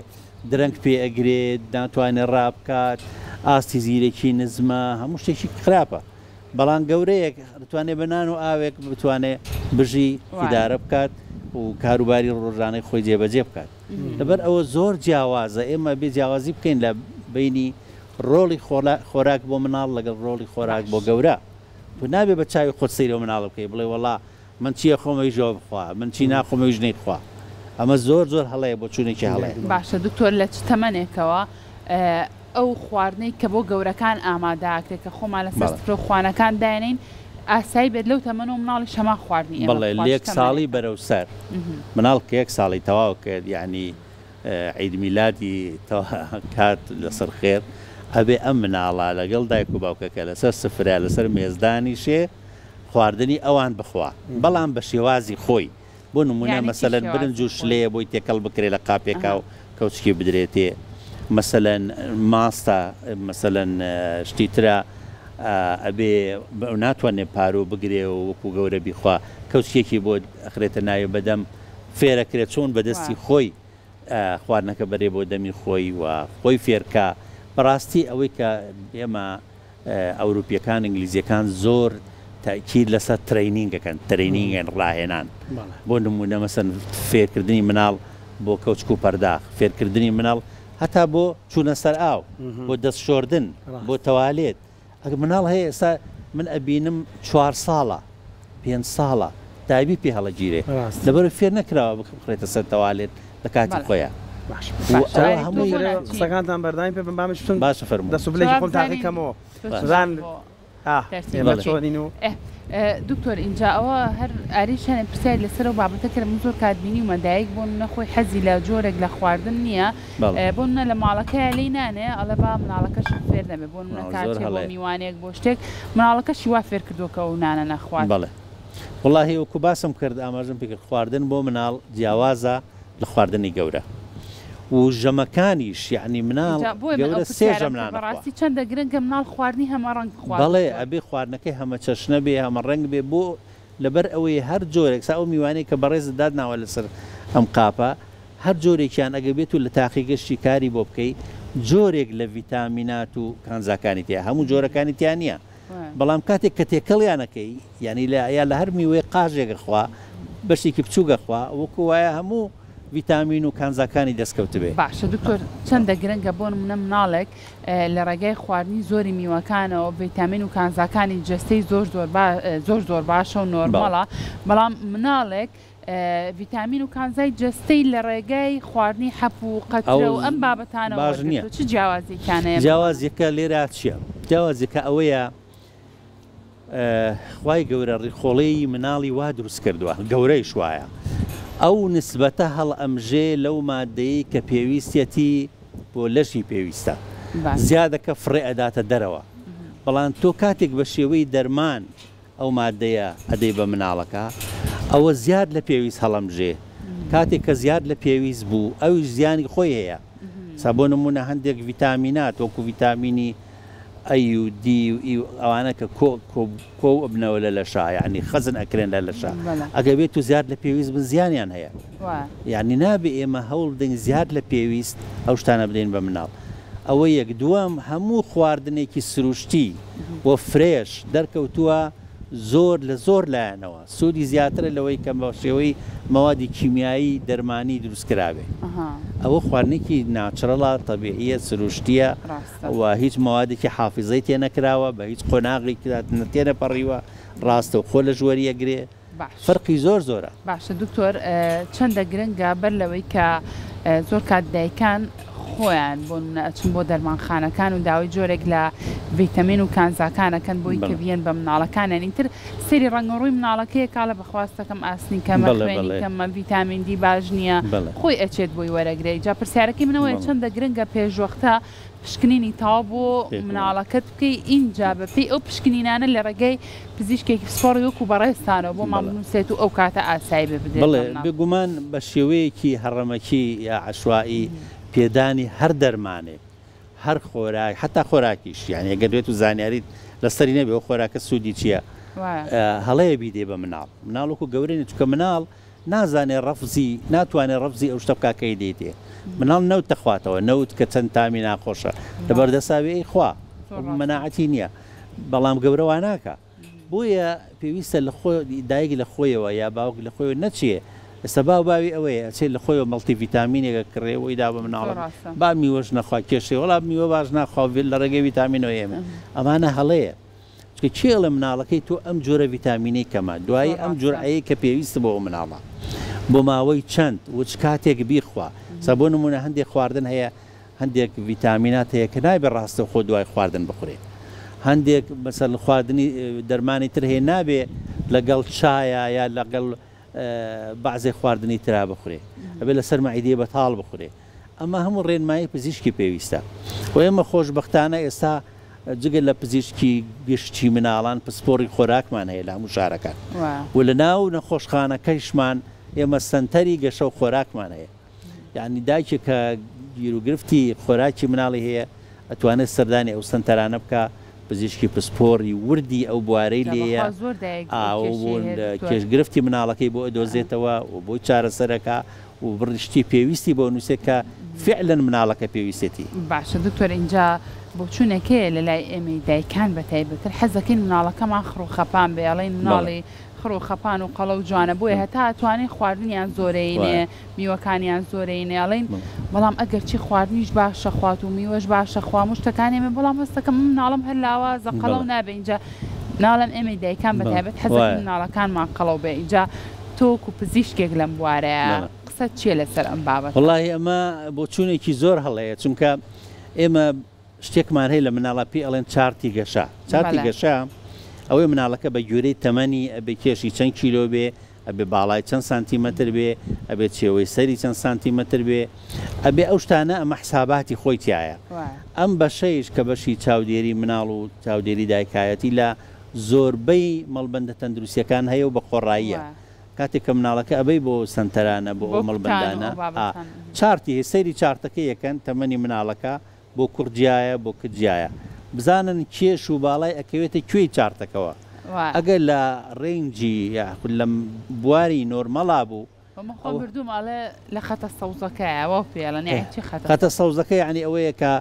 درەنگ پێ ئەگرێ، ناتوانێ ڕابکات، ئاستی زیرەکی نزمە، هەموو شتێکی خراپە. بەڵام گەورەیەک دەتوانێ بە نان و ئاوێک بتوانێ بژی، ئیدارە بکات و کاروباری ڕۆژانەی خۆی جێبەجێ بکات. لەبەر ئەوە زۆر جیاوازە، ئێمە ئەبێ جیاوازی بکەین لە بەینی ڕۆڵی خۆراک بۆ مناڵ لەگەڵ ڕۆڵی خۆراک بۆ گەورە. تۆ نابێ بە چاوی خۆت سەیری ئەو مناڵە بکەی بڵێ وەڵا من چی ئەخۆم ئەویش ئەوە بخوا، من چی ناخۆم ئەویش نەیخوا. ئەمە زۆر زۆر هەڵەیە، بۆچوونێکی هەڵەیە.
باشە دکتۆر لە چ تەمەنێکەوە ئەو خواردنەی کە بۆ گەورەکان ئامادە ئەکرێت کە خۆمان لەسەر سفرە و خوانەکان داینێین ئاسایی بێت لەو تەمەنەوە مناڵیش هەمان خواردنی ئێمە
بەڵێ
بخوات
لە
چ
یەک ساڵی
تەمەنێکە؟
بەرەو سەر مناڵ کە یەک ساڵی تەواو کرد یەعنی عید میلادی کات لەسەر خێر ئەبێ ئەم مناڵە لەگەڵ دایک و باوکەکە لەسەر سفرە لەسەر مێز دانیشێ خواردنی ئەوان بخوا بەڵام بە شێوازی خۆی بۆ نموونە
یانی چی
مەسەلەن برنج
شێوازی
و
خۆی؟
شلەیە بۆی تێکەڵ بکرێ لە قاپێکا
ئەها.
و کەوچکی بدرێتێ مەسەلەن ماستە مەسەلەن شتی ترە ئەبێ ناتوانێ پارو بگرێ و وەکو گەورە بیخوا کەوچکێکی بۆ ئەخرێتە ناوی بەدەم فێرەکرێ چۆن بەدەستی خۆی خواردنەکە بەرێ بۆ دەمی خۆی و خۆی فێرکا بەڕاستی ئەوەی کە ئێمە ئەوروپیەکان ئینگلیزیەکان زۆر تەئکید لەسەر training ئەکەن training یان ڕاهێنان بۆ نمونە مەسەن فێرکردنی مناڵ بۆ کەوچک و پەرداخ فێرکردنی مناڵ هەتا بۆ چوونە سەر ئاو بۆ دەست شۆردن بۆ تەوالێت ئەگەر مناڵ هەیە ئێستا من ئەبینم چوار ساڵە پێنج ساڵە دایبی پێ هەڵەگیرێ لەبەر فێر نەکراوە بخرێتە سەر تەوالێت لە کاتی خۆیان.
قسەکانتان بەردەوامی پێ بن با منیش بچم
باشە فەرموو.
دەست و بلێکی خۆم تاقی کەمەوە سوزان ئا ئێمە چۆنین و.
دکتۆر ئینجا ئەوە هەر ئاریش هەنێ پرسیاری لەسەر ئەو بابەتە کرد من زۆر کات بینیومە دایک بۆ نمونە خۆی حەزی لە جۆرێک لە خواردن نییە بۆ نمونە لە ماڵەکەیا لێی نانێ ئەڵێ با مناڵەکەشم فێر نەبێ بۆ نمونە کاتێ بۆ میوانێک بۆ شتێک مناڵەکەشی وا فێر کردووە کە ئەو نانە نەخوات.
بەڵێ وەڵاهی وەکو باسم کرد ئاماژەم پێ کرد خواردن بۆ مناڵ جیاوازە لە خواردنی گەورە و ژەمەکانیش یەعنی مناڵ
جا بۆیە من
گەورە
ئەو
سێ
پرسیارەم
ژەم
کرد
نان ئەخوا.
بەڕاستی چەندە گرنگە مناڵ خواردنی هەمە ڕەنگ بخوات
بەڵێ
دکتۆر؟
ئەبێ خواردنەکەی هەمە چەشنە بێ هەمە ڕەنگ بێ بۆ لەبەر ئەوەی هەر جۆرێک سا ئەو میوانەی کە بەڕێزت داتناوە لەسەر ئەم قاپە هەر جۆرێکیان ئەگەر بێتو لە تاقیگە شیکاری بۆ بکەی جۆرێک لە ڤیتامینات و کانزاکانی تیا هەموو جۆرەکانی تیا نیە بەڵام کاتێک کە تێکەڵیان ئەکەی یانی لە یا لە هەر میوەیەک قاژێک ئەخوا بەشێکی بچووک ئەخوا وەکو وایە هەموو ڤیتامین و کانزاکانی دەست کەوتبێ.
باشە دکتۆر چەندە گرنگە بۆ نمونە مناڵێک لە ڕێگای خواردنی زۆری میوەکانەوە ڤیتامین و کانزاکانی جەستەی زۆر زۆر زۆر زۆر باشە و نۆرماڵە بەڵام مناڵێک ڤیتامین و کانزای جەستەی لە ڕێگای خواردنی حەپ و قەترە و ئەم بابەتانەوە
باش نییە.
وەرگرتووە چ جیاوازیەکیان هەیە؟
جیاوازیەکە لێرە چییە؟ جیاوازیەکە ئەوەیە خوای گەورە ڕیخۆڵەی مناڵی وا دروست کردووە گەورەیش وایە ئەو نسبەتە هەڵئەمژێ لەو مادەیەی کە پێویستیەتی بۆ لەشی پێویستە زیادەکە فڕێ ئەداتە دەرەوە بەڵام تۆ کاتێک بە شێوەی دەرمان ئەو مادەیە ئەدەی بە مناڵەکە ئەوە زیاد لە پێویست هەڵەمژێ کاتێک کە زیاد لە پێویست بوو ئەویش زیانی خۆی هەیە سا بۆ نمونە هەندێک ڤیتامینات وەکو ڤیتامینی ئەی و دی و ئی و ئەوانە کە کۆ کۆ کۆو ئەبنەوە لە لەشا یانی خەزن ئەکرێن لە لەشا ئەگەر بێت و زیاد لە پێویست بن زیانیان هەیە یانی نابێ ئێمە هەوڵ بدەین زیاد لە پێویست ئەو شتانە بدەین بە مناڵ ئەوە یەک دووەم هەموو خواردنێکی سروشتی و fresh دەرکەوتووە زۆر لە زۆر لایەنەوە سوودی زیاترە لەوەی کە بە شێوەی مەوادی کیمیایی دەرمانی دروست کرابێ. ئەوە خواردنێکی natural ە، تەبیعییە، سروشتییە و هیچ مەوادێکی حافیزەی تێ نەکراوە، بە هیچ قۆناغێکدا تێنەپەڕیوە، ڕاستەوخۆ لە ژوەری ئەگرێ. فەرقی زۆر زۆرە.
باشە دکتۆر چەندە گرنگە بەر لەوەی کە زۆر کات دایکان خۆیان بۆ نمونە ئەچن بۆ دەرمانخانەکان و داوای جۆرێک لە ڤیتەمین و کانزاکان ئەکەن بۆی کە بیەن بە مناڵەکانیان ئیتر سەیری ڕەنگ و ڕووی مناڵەکەیە کاڵە بەخواستەکەم ئاسنی کەمە خوێنی کەمە ڤیتامین دی باش نییە خۆی ئەچێت بۆی وەرەگرێ جا پرسیارەکەی من ئەوەیە چەندە گرنگە پێشوەختە پشکنینی تەواو بۆ مناڵەکەت بکەی ئینجا بەپێی ئەو پشکنینانە لە ڕێگای پزیشکێکی پسپۆڕی وەکو بەڕێزتانەوە بۆمان بنووسێت و ئەو کاتە ئاسایی بێ بدرێت
بەڵێ
بە مناڵ.
بێگومان بە شێوەیەکی هەڕەمەکی یا عەشوائی پێدانی هەر دەرمانێک. هەر خۆراک حەتا خۆراکیش یانی ئەگەر بێت و زانیاریت لەسەری نەبێ ئەو خۆراکە سوودی چییە هەڵەیە بیدەی بە مناڵ مناڵ وەکو گەورە نیە چونکە مناڵ نازانێ ڕەفزی ناتوانێ ڕەفزی ئەو شتە بکا کە ئەیدەیتێ مناڵ نەوت دەخواتەوە نەوت کە چەند تامی ناخۆشە لەبەر دەسا بێ ئەیخوا مەناعەتی نییە بەڵام گەورە وا ناکا بۆیە پێویستە لە خۆ دایک لە خۆیەوە یا باوک لە خۆیەوە نەچێ ئێستا باو باوی ئەوەیە ئەچێ لە خۆیەوە مەڵتی ڤیتامینێک ئەکڕێ و ئەیدا بە مناڵەکەی با میوەش نەخوا کێشەیە وەڵا میوە باش ناخوا لە ڕێگەی ڤیتامینەوە ئێمە ئەمانە هەڵەیە چونکە کێ ئەڵێ مناڵەکەی تۆ ئەم جۆرە ڤیتامینەی کەمە دوایی ئەم جورعەیەی کە پێویستە بۆ ئەو مناڵە بۆ ماوەی چەند و چ کاتێک بیخوا سا بۆ نمونە هەندێک خواردن هەیە هەندێک ڤیتامینات هەیە کە نابێت ڕاستەوخۆ دوای خواردن بخورێ هەندێک مەسەلەن خواردنی دەرمانی تر هەیە نابێ لەگەڵ چایە یا لەگەڵ بەعزێ خواردنی ترا بخورێ ئەبێ لەسەر مەعیدەی بەتاڵ بخورێ ئەمە هەموو ڕێنمایی پزیشکی پێویستە و ئێمە خۆشبەختانە ئێستا جگە لە پزیشکی گشتی مناڵان پسپۆڕی خۆراکمان هەیە لە هەموو شارەکان و لە ناو نەخۆشخانەکەیشمان ئێمە سەنتەری گەشە و خۆراکمان هەیە. یانی دایکێک کە گیروگرفتی خۆراکی مناڵی هەیە ئەتوانێت سەردانی ئەو سەنتەرانە بکا پزیشکی پسپۆڕی وردی ئەو بوارەی لێیە کێش گرفتی مناڵەکەی بۆ ئەدۆزێتەوە و بۆی چارەسەر ئەکا و بڕی شتی پێویستی بۆ نووسێ کە فعلەن مناڵەکە پێویستێتی.
باشە دکتۆر ئینجا بۆچوونێک هەیە لەلای ئێمەی دایکان بەتایبەتر حەزەکەین مناڵەکەمان خڕوخەپان بێ ئەڵێین مناڵی خڕ و خەپان و قەڵەو جوانە بۆیە هەتا ئەتوانین خواردنیان زۆرەینێ میوەکانیان زۆرەینێ ئەڵێین بەڵام ئەگەر چی خواردنیش باشە خوات و میوەش باشە خوا هەموو شتەکانی ئێمە بەڵام هەستەکەم ئەم مناڵم هەر لاوازە قەڵەو نابێ ئینجا ناڵێم ئێمەی دایکان بە تایبەت حەزەکەین مناڵەکانمان قەڵەو بێ ئینجا تۆ وەکو پزیشکێک لەم بوارەیە قسەت چیە لەسەر ئەم بابەتە؟
وەڵاهی ئەمە بۆچوونێکی زۆر هەڵەیە چونکە ئێمە شتێکمان هەیە لە مناڵا پێی ئەڵێن چارتی گەشە چارتی گەشە ئەوەی مناڵەکە بە گوێرەی تەمەنی ئەبێ کێشی چەند کیلۆ بێ ئەبێ باڵای چەند سانتیمەتر بێ ئەبێ چێوەی سەری چەند سانتیمەتر بێ ئەبێ ئەو شتانە ئەمە حساباتی خۆی تایە ئەم بەشەیش کە بەشی چاودێری مناڵ و چاودێری دایکایەتی لە زۆربەی مەڵبەندە تەندروستیەکان هەیە و بە خۆڕاییە کاتێک کە مناڵەکە ئەبەی بۆ سەنتەرانە بۆ ئەو مەڵبەندانە چارتی هەیە سەیری چارتەکەی ئەکەن تەمەنی مناڵەکە بۆ کوڕ جیایە بۆ کچ جیایە بزانن کێش و باڵای ئەکەوێتە کوێی چارتەکەوە ئەگەر لە ڕەینجی یاخود لە بواری نۆرمەڵا بوو
من خۆم بردووم ئەڵێ لە خەتە سەوزەکەیە وا پێ ئەڵێن یەعنی چی خەتە
خەتە سەوزەکە یەعنی ئەوەیە کە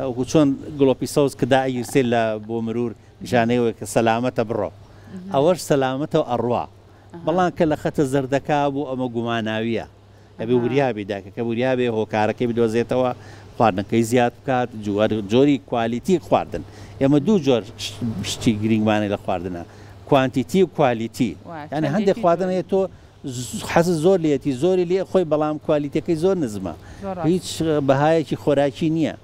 وەکو چۆن گڵۆپی سەوز کە دائەگیرسێ لە بۆ مرور نیشانەی ئەوەیە کە سەلامەتە بڕۆ ئەوەش سەلامەتە و ئەڕوا بەڵام کە لە خەتە زەردەکە بوو ئەمە گوماناویە ئەبێ وریا بی دایکەکە وریا بێ هۆکارەکەی بدۆزێتەوە خواردنەکەی زیاد بکات جۆری quality خواردن ئێمە دوو جۆر شتی گرینگمانە لە خواردنە quantity و quality یعنی هەندێک خواردن هەیە تۆ حەزت زۆر لێتی زۆری لێ خۆی بەڵام کوالیتەکەی زۆر نزمە هیچ بەهایەکی خۆراکی نییە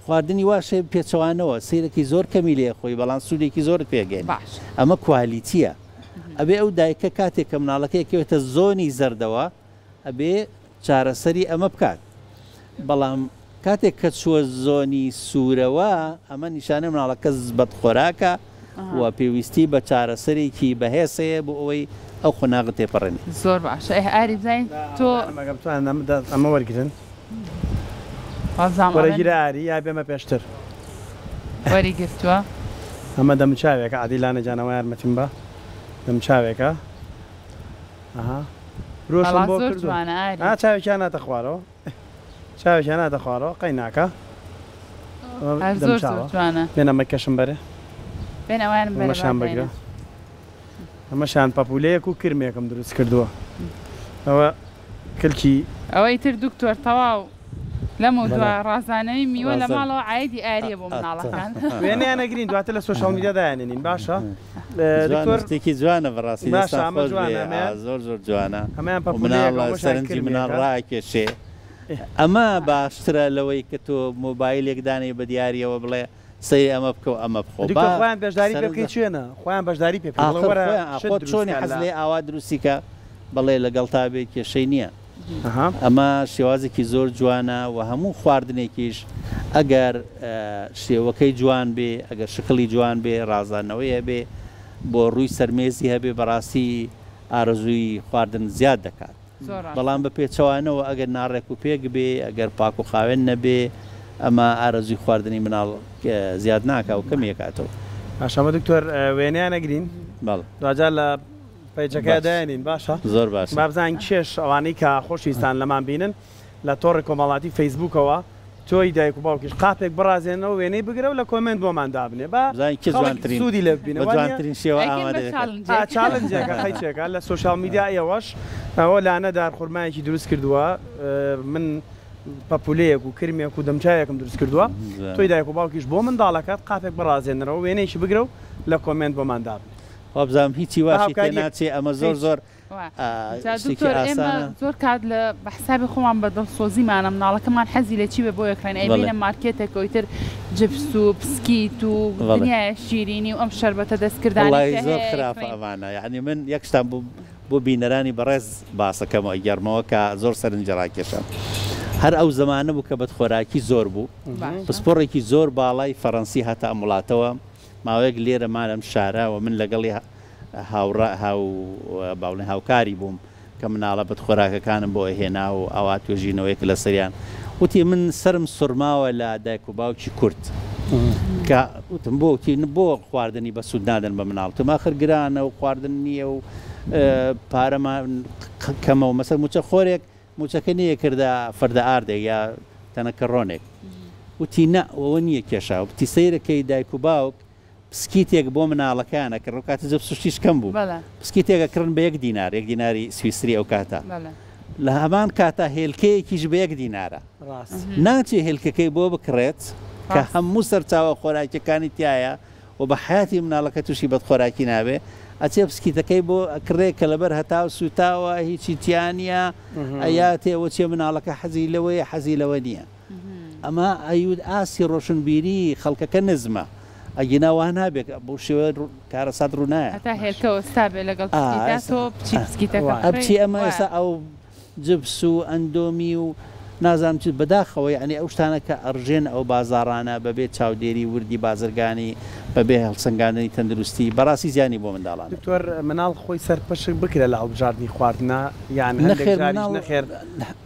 خواردنی واش هەیە پێچەوانەوە سیرەکی زۆر کەمی لێ خۆی بەڵام سوودێکی زۆرت پێگەێنێ ئەمە کوالیتیە ئەبێ ئەو دایکە کاتێک کە مناڵەکەی ئەکەوێتە زۆنی زەردەوە ئەبێ چارەسەری ئەمە بکات بەڵام کاتێک کە چووە زۆنی سوورەوە ئەمە نیشانەی مناڵەکە بەدخۆراکە و پێویستی بە چارەسەرێکی بەهێز هەیە بۆ ئەوەی ئەو قۆناغە تێپەڕێنێت.
زۆر باشە ئه ئاری بزانین تۆ.
ئەگەر بتوانن ئەمە وەرگرن.
وابزانم ئەڵێن.
وەرەگیرە ئاری یا بێمە پێشتر.
وەری گرتووە.
ئەمە دەموچاوێکە عادی لانە گیان ئەوە یارمەتیم بە دەموچاوێکە ئەها برۆشم
وەڵا
بۆ
زۆر
کردووە
جوانە ئاری.
ئا چاوێکیان ناتە خوارەوە چاوێکیان ناتە خوارەوە قەی ناکا ئەمە
هەر زۆر زۆر
دەموچاوە
جوانە.
بێن ئەمە کەشم بەرێ
بێن ئەوەیان بەرە با
ئەمەشیان بگرە
داینە.
ئەمەشیان پەپوولەیەک و کرمێکم دروست کردووە ئەوە کلکی.
ئەوە ئیتر دکتۆر تەواو لەمەو دوا ڕازانەوی میوە لە ماڵەوە عایدی ئاریە بۆ مناڵەکان.
وێنەیان ئەگرین دواتر لە social media دایانێنین باشە دکتۆر.
شتێکی جوانە بەڕاستی دەستان خۆش بێ زۆر زۆر جوانە مناڵ سەرنجی مناڵ ڕاکێشێ ئەمە باشترە لەوەی کە تۆ مۆبایلێک دانێی بە دیاریەوە بڵێ سەیری ئەمە بکە و ئەمە بخۆ
دکتۆر
با
خۆیان بەشداری پێ
سەرنج
بکەی چوێنە خۆیان بەشداری پێ بکەی بڵێ
ئاخر
وەرە
خۆیان
شت
خۆت
دروست
چۆنی
کە
حەز
لە
لێ ئاوا دروستی کە بەڵێ لەگەڵتا بێ کێشەی نییە
ئەها.
ئەمە شێوازێکی زۆر جوانە و هەموو خواردنێکیش ئەگەر شێوەکەی جوان بێ ئەگەر شکڵی جوان بێ ڕازاندنەوەی هەبێ بۆ ڕووی سەرمێزی هەبێ بەڕاستی ئارەزووی خواردن زیاد دەکات.
زۆر ڕاستە.
بەڵام بە پێچەوانەوە ئەگەر ناڕێک و پێک بێ، ئەگەر پاک و خاوێن نەبێ، ئەمە ئارەزووی خواردنی مناڵ زیاد ناکا و کەمی ئەکاتەوە.
باشە ئەمە دکتۆر وێنەیان ئەگرین
بەڵێ.
دواجار لە پەیجەکە
باش.
دایەنین باشە
زۆر باشە.
با بزانین کێش ئەوانەی کە خۆشویستان لەمان بینن لە تۆڕی کۆمەڵاتی فەیسبووکەوە تۆی دایک و باوکیش قاپێک بڕازێنەوە وێنەی بگرە و لە کۆمێنت بۆمان دابنێ با
بزانین کێ
خەڵک
جوانترین
سوودی لێ ببینێ
بە
وانیە؟
جوانترین شێوە
ئەیکەین بە
ئامادەی دەکات.
challenge ێک.
ئا challenge ێکە قەیچێکە لە social media ئێوەش ئەوە لانە دارخورمایەکی دروست کردووە من پەپولەیەک و کرمێک و دەمچاوێکم دروست کردووە تۆی دایک و باوکیش بۆ منداڵەکەت قاپێک بڕازێنەرەوە وێنەیەکی بگرە و لە کۆمێنت بۆمان دابنێ.
وابزانم هیچی
بە
واشی تێ
هاوکاریەک
ناچێ ئەمە زۆر
هیچ.
زۆر
جا
شتێکی
دکتۆر ئێمە
ئاسانە.
زۆر کات لە بە حسابی خۆمان بە دڵسۆزیمانە مناڵەکەمان حەزی لە چی بێ بۆ ئەکڕین
بەڵێ.
ئەیبەینە مارکێتێکەوە ئیتر جپس و پسکیت و
بەڵێ.
دنیایە شیرینی و ئەم شەربەتە دەستکردانەی
وەڵایی
کە
زۆر
هەیە
خراپە
ئەیکڕین.
ئەمانە یەعنی من یەک شتان بۆ بۆ بینەرانی بەڕێز باسەکەم و ئەگێڕمەوە کە زۆر سەرنجی ڕاکێشە. هەر ئەو زەمانە بوو کە بەدخۆراکی زۆر بوو.
باشە.
پسپۆڕێکی زۆر باڵای فەڕەنسی هاتە ئەم وڵاتەوە، ماوەیەک لێرە ما لەم شارە و من لەگەڵی هاوڕا هاو با بڵێین هاوکاری بووم کە مناڵە بەدخۆراکەکانم بۆ ئەهێنا و ئاوا توێژینەوەیەک لەسەریان وتی من سەرم سوڕماوە لە دایک و باوکی کورد کە وتم بۆ وتی بۆ خواردنی بەسوود نادەن بە مناڵ وتم ئاخر گرانە و خواردن نییە و پارەمان کەمە و مەسەر موچە خۆرێک موچەکە نەیەکردە فەردە ئاردێک یا تەنەکە ڕۆنێک وتی نە ئەوە نییە کێشە وتی سەیرەکەی دایک و باوک پسکیتێک بۆ مناڵەکەیان ئەکڕن ئەو کاتە جپس و شتیش کەم بوو پسکیتێک ئەکڕن بە یەک دینار یەک دیناری سویسری ئەو کاتە لە هەمان کاتا هێلکەیەکیش بە یەک دینارە ناچێ هێلکەکەی بۆ بکڕێت کە هەموو سەرچاوە خۆراکیەکانی تایە و بە حیاتی مناڵەکە تووشی بەدخۆراکی نابێ ئەچێ پسکیتەکەی بۆ ئەکڕێ کە لەبەر هەتاو سووتاوە هیچی تیانە ئەیاتێ وەچێ مناڵەکە حەزی لەوەیە حەزی لەوە نییە. ئەمە ئەیوت ئاستی ڕۆشنبیری خەڵکەکە نزمە ئەگینا وا نابێ بەو شێوەیە کارەسات ڕوو نایە.
هەتا هێلکە وەستا بێ لەگەڵ پسکیتا تۆ بچی پسکیتەکە
ئەبچی
بکڕی
ئەمە
وایە.
ئێستا ئەو جبس و ئەندۆمی و نازانم چ بەداخەوە یەعنی ئەو شتانە کە ئەڕژێنە ئەو بازاڕانە بەبێ چاودێری وردی بازرگانی بەبێ هەڵسەنگاندنی تەندروستی بەڕاستی زیانی بۆ منداڵان هەیە.
دکتۆر مناڵ خۆی سەرپەشک بکرە لە هەڵبژاردنی خواردنا یان هەندێک
نەخێر
جاریش
مناڵ
نەخێر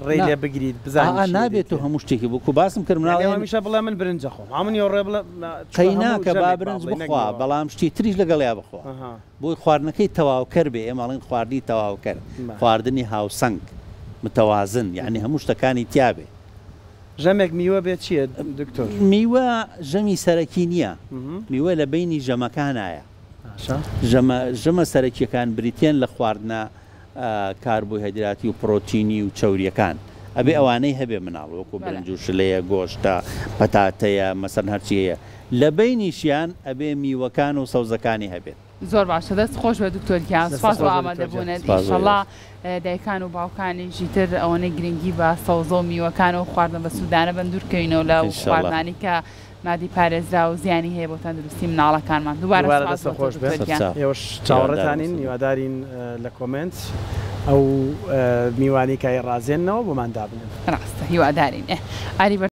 ڕێی
نا
لێ بگریت بزانی
ئا
چی
نابێت تۆ
ئەدەیتێ.
هەموو شتێکی وەکو باسم کرد مناڵ
یانی ئەو
هەیە
هەمیشە بڵێ من برنج ئەخۆم ئا من یۆڕێ بڵێ چونکە
قەی
هەموو
ناکە با
ژەمێک با
برنج
بڵێی نەک
بخوا
نیوە.
بەڵام شتی تریش لەگەڵیا بخوا
ئەها.
بۆی خواردنەکەی تەواوکەر بێ ئێمە ئەڵێین خواردنی تەواوکەر
باشە.
خواردنی هاوسەنگ متوازن یانی هەموو شتەکانی تیا بێ.
ژەمێک میوە بێ چییە دکتۆر؟
میوە ژەمی سەرەکی نییە میوە لە بەینی ژەمەکانایە
باشە.
ژەمە ژەمە سەرەکیەکان بریتیەن لە خواردنە کاربۆیهێدراتی و پڕۆتینی و چەوریەکان ئەبێ ئەوانەی هەبێ مناڵ وەکو برنج و شلەیە گۆشتە پەتاتەیە مەسەن هەرچی هەیە لە بەینیشیان ئەبێ میوەکان و سەوزەکانی هەبێت.
زۆر باشە دەست خۆش بێت دکتۆر گیان
دەستت
سوپاس
خۆش
بۆ
بێت
ئامادە
دکتۆر گیان.
بوونت
سوپاس بۆ
ئیشەڵا
ئێوەش.
دایکان و باوکانیشی تر ئەوەنەی گرنگی بە سەوزە و میوەکان و خواردنە بەسوودانە بەن دوورکەوینەوە لەو
ان شاء اللە.
خواردنانەی کە مادەی پارێزراو و زیانی هەیە بۆ تەندروستی مناڵەکانمان دووبارە
دووبارە
سوپاس
دەستت
بۆ تۆ
خۆش بێت
دکتۆر گیان.
سەرچاو.
ئێوەش
هیوادارم
چاوەڕێتانین
سەر.
هیوادارین لە کۆمێنت ئەو میوانەی کە ئەیڕازێننەوە بۆمان دابنێن.
ڕاستە هیوادارین ئێ ئاری بەر.